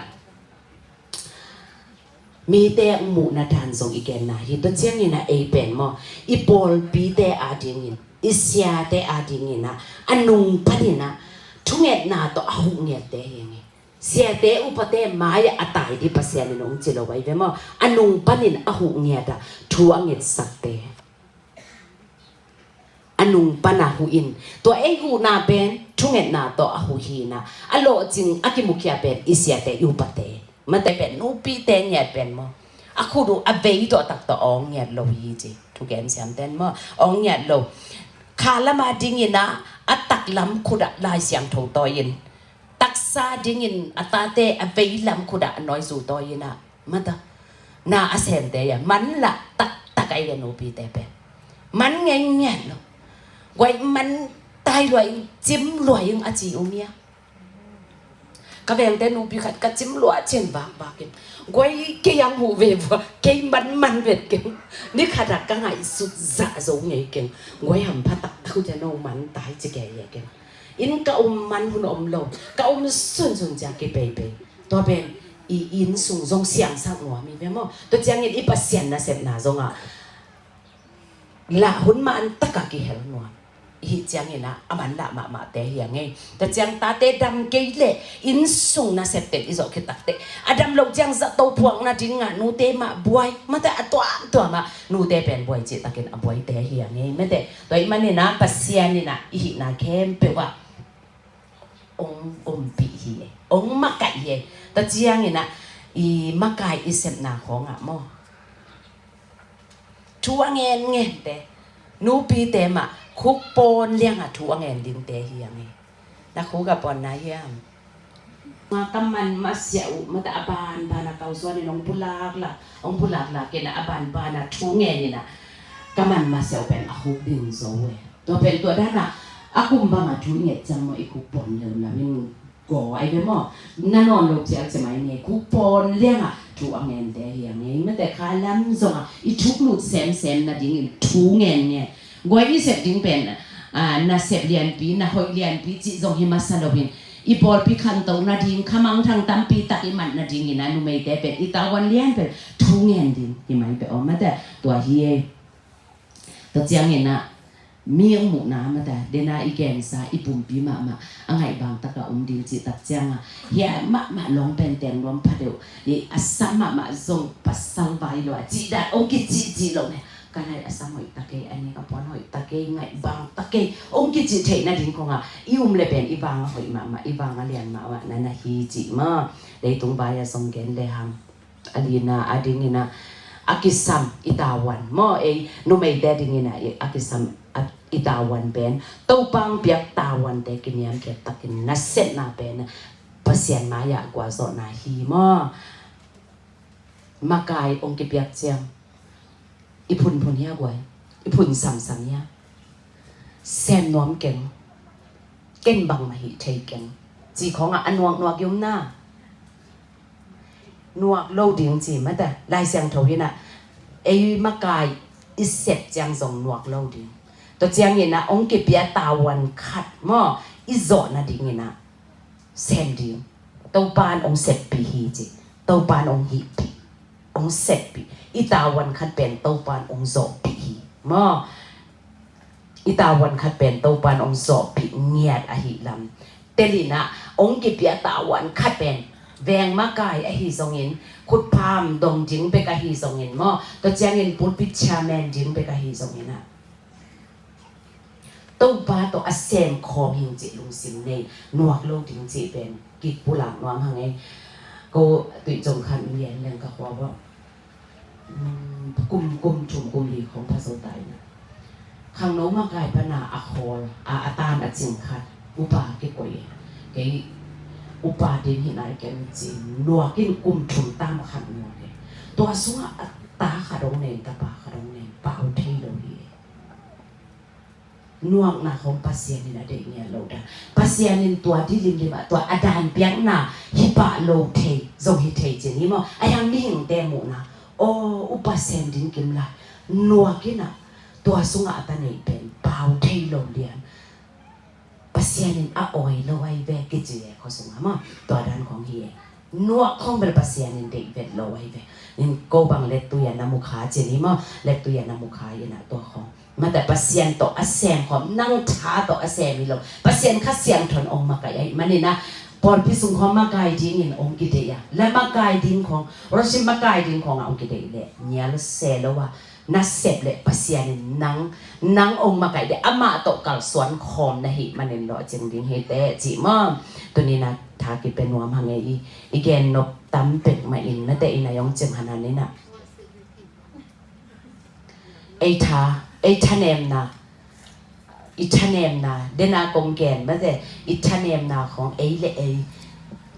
mite muhna dan zong i genna hi. Tua ciangina ei pen maw, i pawlpite adingin, i siate adingina a nung panina thungetna tawh a huh ngiatte hi ngi. Siate upate mai-ah a tai di Pasian in ong ci lo ai ve maw. A nung panin a huh ngiata thu a ngetsakte, a nung pana huh in, tua ei huhna pen thungetna tawh a huh hina, a lawhcing a kimukhia pen i siate i upate, mate pen nupite ngiat pen maw. A khut uh a vei tawh tak tawh awng ngiat lo hi ci thugen siamten maw. Awng ngiat lo. Kha lama dingina a taklam khutah Lai Siangtho tawi in, taksa dingin a tate a veilam khutah a nawizu tawi ina mata na a semte ia man lah taktak ai ia nupite pen man ngei ngiat lo. Guai man tai luai in cim luai in a ci um ia. Ka vengte nupi khat ka cim luah cin vakvak in guai kei ang huh ve vua, kei man man vet keng. Ni khatah ka ngaihsut zah zo ngei keng. Guai hampha taktak uh cia no man tai ci kei ia keng. In ka um man hun om lo, ka um sunsun cia kipeipei. Tua pen i inn sung zong siangsak nuam hi ve maw. Tua ciangin i Pasian nasepna zongah lah hun man taka kihel nuam. Hih ciangina a man lah mahmahte hi a ngei. Tua ciang tate dam kei leh inn sung nasepte i zawh khit takteh a dam loh ciang zato phuak nadingah nute mah buai, mate a tuamtuamah nute pen buai cihtakin a buaite hi a ngei mate. Tua ih manina Pasian ina i hihna khempeuh ah ong ompih hi ei, ong makaih hi ei. Tua ciangina i makai i sepna khawngah maw, thu a ngengente, nupite mah khuk pawn lianga thu a ngen dingte hi a ngei. Na khuk a pawn na hiam? Nga ka man masiah uh mata a banbana kausuanin ong pulaklak, ong pulaklak kena a banbana thu ngenina ka man masiah uh pen a khuk ding zo e. Tua pen tua dana a kum banga thu i nget ciang maw i khuk pawn leuleu in gaw ai ve maw. Na nawn lo cial cemai ngei khuk pawn lianga thu a ngente hi a ngei mate. Kha lam zonga i thuk lut semsem nadingin thu ngen ngen. Guai i sep ding pen a, nasep lianpi, na hoih lianpi cih zong hi masa loin i pawlpi khanto nading, khamangthang tampi tak i mat nadingin a numeite pen i tavuan lian pen thu ngen ding hi mai pe om mate. Tua hi ei. Tua ciangina mi ong muhna mata dena i gensa i pumpi mahmah a ngaih bang taka om ding cihtak cianga hia mahmah lawng pen teng luam pha deuh i a sam mahmah zong pasal vai lo a cihdan ong kicihcih lo ne. Ka lai a sam hoih takei, a nek a puan hoih takei, ngaih bang takei ong kicih theih nading konga i um le pen i vang a hoih mahmah, i vang a lian mahmah na na hi cih ma. Leitung vai a zong gen le hang a lina a dingina a kisam i tavuan maw, ei numeite a dingina a kisam a, i tavuan pen Topa ong piak tavuante kiniamkhiat takin nasepna pen Pasian mai-ah gualzawhna hi maw. Makai ong kipiak ciang i phunphun hia guai, i phun samsam hia? Sem nuam keng, ken bangmah hih thei keng ci khawngah a nuaknuak i umna. Nuak lo ding ci mata Lai Siangtho hinah ei makai i sep ciang zong nuak lo ding. Tua cianginah ong kipia tavuan khat maw i zawh nadinginah sem ding. Topan hong seppih hi ci. Topan hong hihpih, hong seppih. I tavuan khat pen Topan hong zawhpih hi maw. I tavuan khat pen Topan hong zawhpih ngiat ahih lam. Telinah hong kipia tavuan khat pen veng makai ahi zongin, khutpham dong ding bek ahi zongin maw, tua ciangin pulpit chairman ding bek ahi zongin ah, Topa tawh a sem khawm hing cih lungsim nei, nuak lo ding cih pen kipulak nuam hang ei. Ko tuih cong khan lian leng ka khua bawh. Kum, kum thum, kum li khawng pha zo ta in ah, khangno makai pana a khawl a, a tan a cing khat upa kikoih e. Kei upa din hi nai ken cin nuak in kum thum tam khat nuak e. Tua sungah a ta khat hong nei, tapa khat hong nei, pau thei lo hi e. Nuakna khawng Pasian in a deih ngiat lo dan. Pasian in tua di limlim ah tua a dan piakna hi pah lo thei zong hi thei cin hi maw. A hiang mihingte muhna, aw, upa sem ding kim lai, nuak in ah tua sungah a ta neih pen pau thei lo lian. Pasian in a awi lo ahi ve kici e khua sungah maw. Tua dan khawng hi e. Nuak khawng bel Pasian in deih vet lo ahi ve. In ko bang lettui a na mukha cin hi maw. Lettui a na mukha in ah tua khawng mate Pasian tawh a sem khawm, nang tha tawh a sem hi lo. Pasian Kha Siangtho in hong makaih ahih manin ah, pawlpi sung khawng makai dingin hong kideih a, la makai ding khawng, worship makai ding khawng ah hong kideih leh ngial se lo a, na sep leh Pasian in nang, nang hong makaih leh amah tawh kalsuan khawm na hih manin lawhcing ding hi teh cih maw. Tuni in ah tha kipia nuam hang ei. I, i gen nop tam pek mah in, mate in a hong cing hanan in ah. Ei tha, ei thanemna, i thanemna, dena kong gen mate, i thanemna khawng ei le ei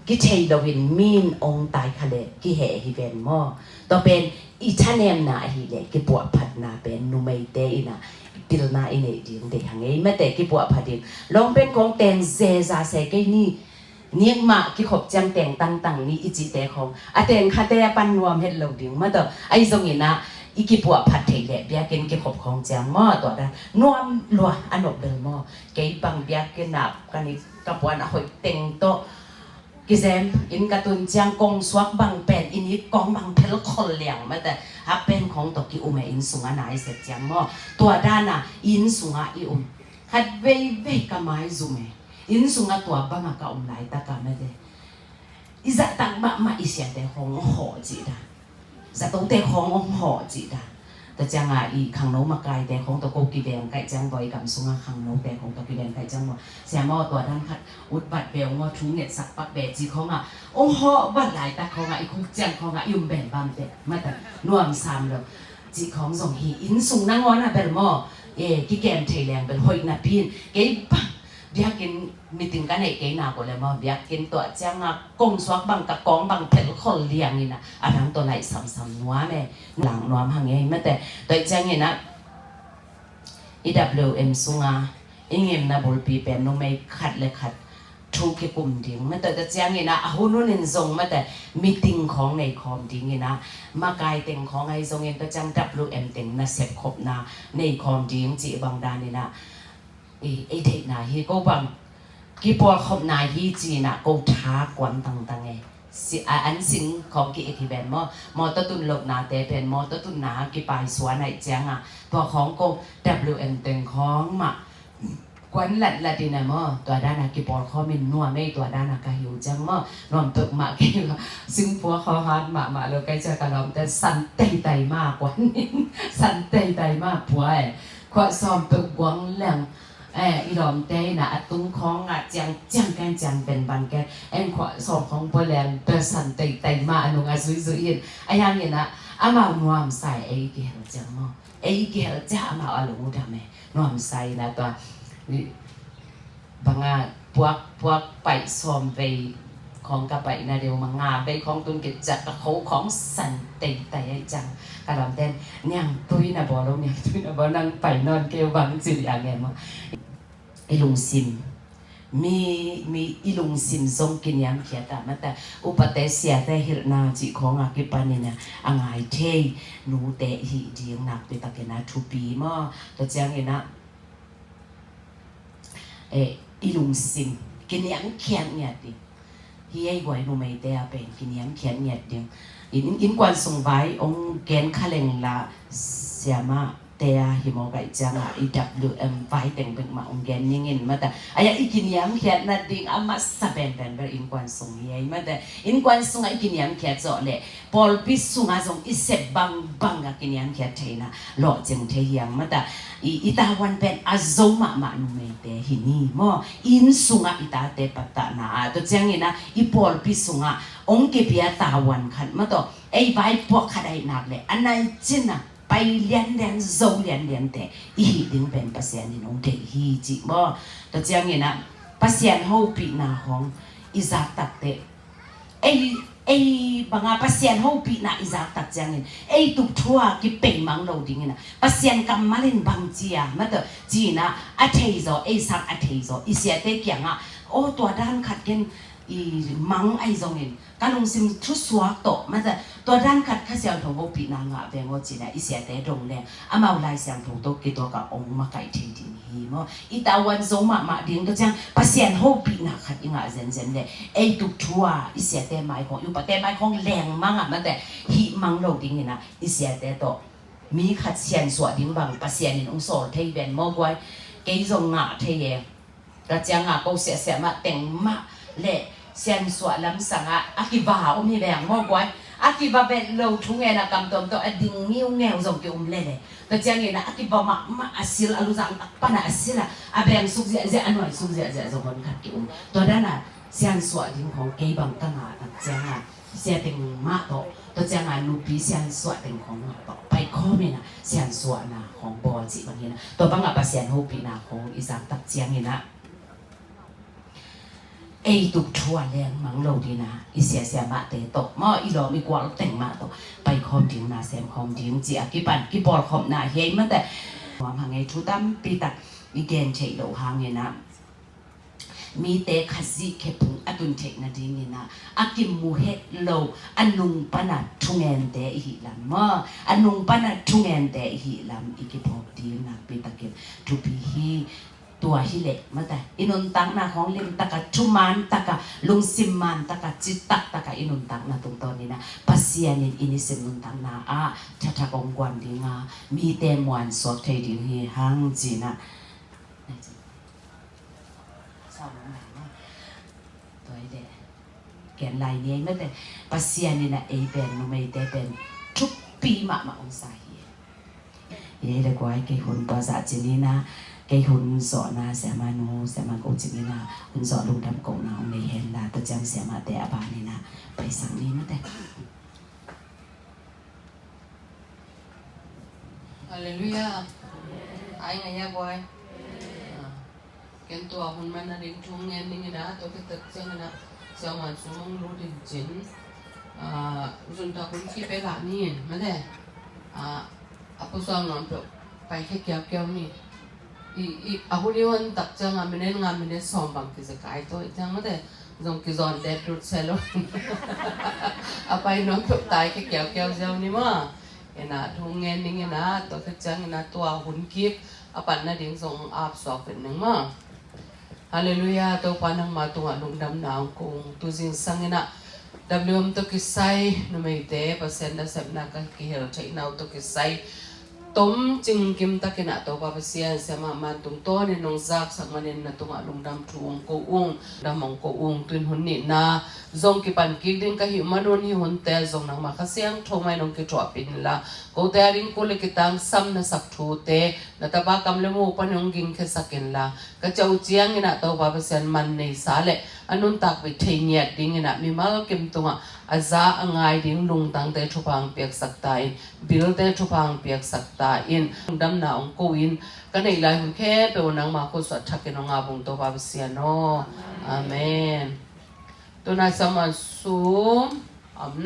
kithei loin min ong tai kha le kiheh hi ven maw. Tua pen i thanemna ahih le kipuahphatna pen numeite in ah pilna i neih ding deih hang ei mate, kipuahphat ding. Lawng pen khawng teng zeza se kei ni. Nikmah kikhop ciang teng tangtang ni i cihte khawng a teng khate a pan nuam het lo ding maw tawh. Ahi zongin ah i kipuahphat theih leh biakinn kikhop khawng ciang maw, tua dan nuam lua a nop bel maw. Kei bang biakinn ah ka ni ka puan a hoih teng tawh kizem in ka tun ciang kong suak bang pen i ni kong bang phel khol liang mate, hap pen khawng tawh ki-um e, inn sungah na i sep ciang maw. Tua dan ah inn sungah i um khat veivei ka maizum e. Inn sungah tua bangah ka um laitak a mate, i zahtak mahmah i siate khawng hong hawh cih dan, zatote khawng hong hawh cih dan. Tua ciangah i khangno makaite khawng tawh ko kiveng kaih ciang bawi, gam sungah khangnote khawng tawh kiveng kaih ciang bawi, sia maw tua dan khat ut vat ve ung aw, thu ngetsak pak ve cih khawngah hong hawh vat laitak khawngah i khuk ciang khawngah i um benbam teh mate, nuam sam lo cih khawng zong hi. Inn sung nangawn ah bel maw, e, kikem thei leng bel hoih napi in kei bang biakinn meeting ka neih kei nak uh le maw, biakinn tuah ciangah kong suak bang ka kawng bang phel khol liang in ah, a dang tawh laih samsam nuam e, lang nuam hang e mate. Tua ciangin ah i W M sungah i ngimna bulpi pen numei khat le khat thu kikum ding mate. Tua ciangin ah a hun hun in zong mate, meeting khawng nei khawm ding in ah, makai teng khawng ahi zongin tua ciang W M teng nasep khopna nei khawm ding cih bang dan in ah, i, i deihna hi. Ko bang kipawlkhopna hi ci-in ah ko tha kuan tangtang e. Si, a, an sing khawng ki-ik hi ven maw. Mawtaw tun lohnate pen mawtaw tunna kipai suan ahih ciangah tua khawng ko W M teng khawng mah kuan latlat in ah maw, tua dan ah kipawlkhawm in nuam ei, tua dan ah ka hi uh ciang maw. Nuam peuhmah kei lo, singpua khawng hat mahmah lo kei ciang ka lawmte san teitai ma kuan in, san teitai ma pua e. Khuah sawm peuh guang leng, e, i lawmte in ah a tung khawngah ciang ciang ken ciang pen bang ken, en khuah sawm khawng pua leng peuh san teitai ma a nungah zuihzuih in, a hiangin ah amau nuamsa e, ei kihel ciang maw. Ei kihel ciang amau a lung uh dam e. Nuamsa in ah tua banga puak, puak paih sawm vei khawng ka paihna deuh, manga vei khawng tun kiciak ka kho khawng san teitai ahih ciang ka lawmten, niangtui na bawl lo, niangtui na bawl, nang pai nawn kei uh bang ci liang e maw. I lungsim, mi, mi i lungsim zong kiniamkhiat a mate, upate siate hilhna cih khawngah kipanin ah a ngai thei nute i hih ding nakpi takin ah thupi maw. Tua ciangin ah, e, i lungsim kiniamkhiat ngiat ding. Hi ei guai, numeite a pen kiniamkhiat ngiat ding. Inn, innkuan sung vai hong gen kha leng la, siamahte a hi mawk ahih ciangah i W M vai teng bek mah hong gen ning in, mate. Aia i kiniamkhiat nading a masa penpen bel innkuan sung hi ei, mate. Innkuan sungah i kiniamkhiat zawh leh pawlpi sungah zong i sep bangbang a kiniamkhiat theihna lawhcing thei hi hang, mate. I, i tavuan pen a zo mahmah numeite hi ni maw. Inn sungah i tate pattahna ah, tua ciangin ah i pawlpi sungah hong kipia tavuan khat, mate, ei vaipuak khat ahih nak leh a nai cin a pai lianlian, zo lianliante i hih ding pen Pasian in hong deih hi cih maw. Tua ciangin ah Pasian hopihna hong i zak takteh, ei, ei banga Pasian hopihna i zak tak ciangin ei tup thu a kipeimang lo dingin ah, Pasian kammal in bang ci a, mate, ci-in ah a theizaw, ei sang a theizaw i siate kiangah, aw, tua dan khat ken i mang ahi zongin ka lungsim thusuak tawh, mate, tua dan khat Kha Siangtho hopihna ngah veng aw, ci-in ah i siate dong leng amau Lai Siangtho tawh kituak a hong makaih thei ding hi maw. I tavuan zo mahmah ding, tua ciang Pasian hopihna khat i ngah zenzen leh ei tup thu a i siate maikhawng, i upate maikhawng lengmang ah, mate, hihmang lo dingin ah i siate tawh mi khat siansuah ding bang Pasian in hong sawl thei ven maw guai. Kei zong ngah thei e. Tua ciangah ko siahsiah mah teng mah leh siansuah lamsang ah a kiva om hi veng maw guai. A kiva vet lo thungen a kamtuam tawh a ding ngiungeu zong ki-um lele. Tua ciangin ah a kiva mahmah a sil, a luzang tak pan a a sil a, a beng suk ziahziah, a nuai suk ziahziah zong hon khat ki-um. Tua dan a siansuah ding khawng kei bang ka ngah tak ciangah sia teng mah tawh, tua ciangah nupi siansuah teng khawng mah tawh paikhawm in ah siansuahna khawng bawl cih bangin ah, tua bangah Pasian hopihna khawng i zak tak ciangin ah ei tup thu a lengmang lo dingin ah i siahsiah mahte tawh maw, i lawm i gual teng mah tawh paikhawm ding, na semkhawm ding cih a kipan kipawlkhopna hi ei, mate. Nuam hang ei, thu tampi tak i gen theih loh hangin ah mite Khazih khephung a tun theih nadingin ah a kimu het lo, a nung pan a thungente i hih lam maw, a nung pan a thungente i hih lam i kiphawk ding nakpi takin thupi hi. Tua hi leh, mate, i nuntakna khawng limtak a, thuman tak a, lungsim man tak a, citak tak a i nuntakna tungtawnin ah Pasian in i nisim nuntakna ah thathak hong guan ding a, mite muansuak thei ding hi hang, ci-in ah. Tua hi leh gen lai ni ei, mate. Pasian in ah ei pen, numeite pen thupi mahmah hong sa hi. Hi ei leh guai, kei hun tua zah ci-in ah, kei hun zawhna siamah nu, siamah ko ci-in ah hun zawh lungdam kohna hong nei hen la, tua ciang siamahte a banin ah paisak ni, mate. Halleluiah. Ai ngai a guai. Ah, ken tua hun man nading thu ngen ning in ah, tua khit tak ciangin ah siaman sung hong lut in cin, ah, zuntak hun kip e, la ni in, mate. Ah, a pusuak nuam peuh pai khia kiaukiau ni. I, i, a hun i hon tak ciangah minute nga, minute sawm bang kizekai tawh i ciang, mate, zong kizawng det dut se lo. A pai nuam peuh tai khia kiaukiau ziau ni maw. In ah thu ngen ning in ah, tua khit ciangin ah tua hun kip a pan nading zong ap suak vet ning maw. Halleluiah, Topa nangma tungah lungdamna hong ko ung. Tu zingsang in ah W M tawh kisai numeite Pasian nasepna ka kihel theihna uh tawh kisai tom cingkim takin ah Topa Pasian, siamah man tungtawnin nong zaksak manin na tungah lungdam thu hong ko ung, dam hong ko ung. Tu-in hun nihna zong kipan kik ding ka hih manun hih hunte zong nangma Kha Siangtho mah in hong kithuahpih inla, kote a ding kul le kitangsam na sak thute na tapa kam le mu panin hong gingkhiasak inla, ka ciah uh ciangin ah Topa Pasian man neisa le a nuntakpih thei ngiat dingin ah mimal kim tungah a za a ngai ding lungtangte thupha hong piaksak ta in, bilte thupha hong piaksak ta in, lungdamna hong ko in, ka neih lai hun khempeuh uh nangma khutsuah thakin hong ap ung Topa Pasian aw. Amen. Tuna siaman sung om